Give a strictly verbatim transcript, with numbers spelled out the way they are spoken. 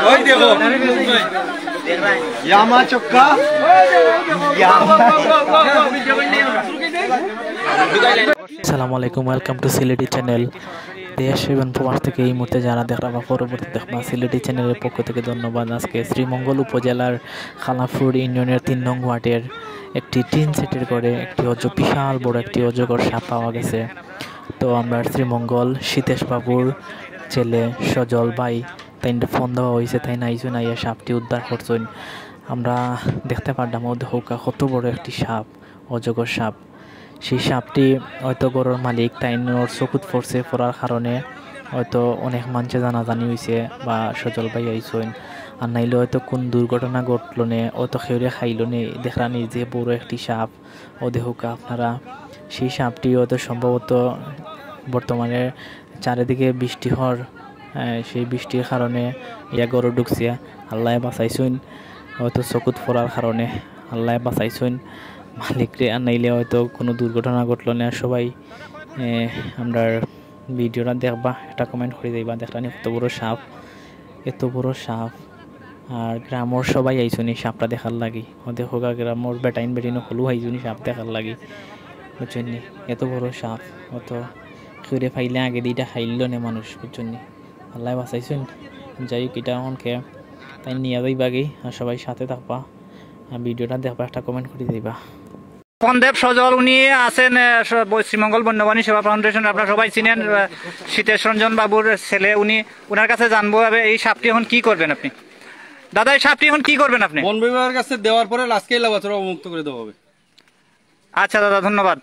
ওই দেখো। ইয়ামা চক্কা। ইয়ামা। আসসালামু আলাইকুম, ওয়েলকাম টু সিলেটি চ্যানেল। দেশ এবং প্রবাস থেকে এই মুহূর্তে যারা দেখরা বা পরবর্তী দেখবা, সিলেটি চ্যানেলের পক্ষ থেকে ধন্যবাদ। আজকে শ্রীমঙ্গল উপজেলার খালাপুর ইউনিয়নের তিন নং ওয়ার্ডের একটি টিন সেটের ঘরে একটি অজ-, বিশাল বড় একটি অজগর সাপ পাওয়া গেছে। তো আমরা শ্রীমঙ্গল সীতেশ বাবুর ছেলে সজল ভাই, তাইনরে ফোন দেওয়া হয়েছে, তাইন আইছইন, আইয়া সাপটি উদ্ধার করছইন। আমরা দেখতে পারলাম, ও দেখউক্কা কত বড় একটি সাপ, অজগর সাপ। সেই সাপটি হয়তো ঘরর মালিক তাইনর চকুত পড়ছে, পড়ার কারণে হয়তো অনেক মানষে জানাজানি হইছে বা সজল ভাই আইছইন, আর নাইলে হয়তো কোন দুর্ঘটনা ঘটলো নে, হয়তো কেউরে খাইলো নে। দেখরা নি যে বড় একটি সাপ, ও দেখউক্কা আপনারা, সেই সাপটি হয়তো সম্ভবত বর্তমানে চারিদিকে বৃষ্টি হওয়ার, আহ, সেই বৃষ্টির কারণে ইয়া ঘরো ঢুকছে। আল্লায় বাঁচাইছইন, হয়তো চকুত পড়ার কারণে আল্লায় বাঁচাইছইন মালিকরে, আর নাইলে হয়তো কোনো দুর্ঘটনা ঘটলো না। সবাই, আহ, আমরার ভিডিওটা দেখবা, একটা কমেন্ট করি যাইবা। দেখরা নি কত বড় সাপ, এত বড় সাপ। আর গ্রামর সবাই আইছইন এই সাপটা দেখার লাগি। ও দেখউক্কা, গ্রামর বেটাইন বেটিন হকলউ আইছইন এই সাপ দেখার লাগি, বুঝছইন নি? এত বড় সাপ, অত কেউরে পাইলে আগে দিটা খাইলো নে মানুষ, বুঝছইন নি? আল্লায় বাঁচাইছইন। যাই হোক, এটা অখন কে তাইন নিয়া যাইবাগি, আর সবাই সাথে থাকবা, আর ভিডিওটা দেখবা, একটা কমেন্ট করি যাইবা। পবনদেব সজল উনি আছেন, আহ, স-, ব-, শ্রীমঙ্গল বন্যপ্রাণী সেবা ফাউন্ডেশন, আপনারা সবাই চিনেন, আহ, সীতেশ রঞ্জন বাবুর ছেলে। উনি, ওনার কাছে জানবো, এবার এই সাপটি এখন কি করবেন আপনি? দাদা, এই সাপটি এখন কি করবেন আপনি? বন বিভাগের কাছে দেওয়ার পরে লাশকে এলাকাবাসীরা মুক্ত করে দেওয়া হবে। আচ্ছা দাদা, ধন্যবাদ।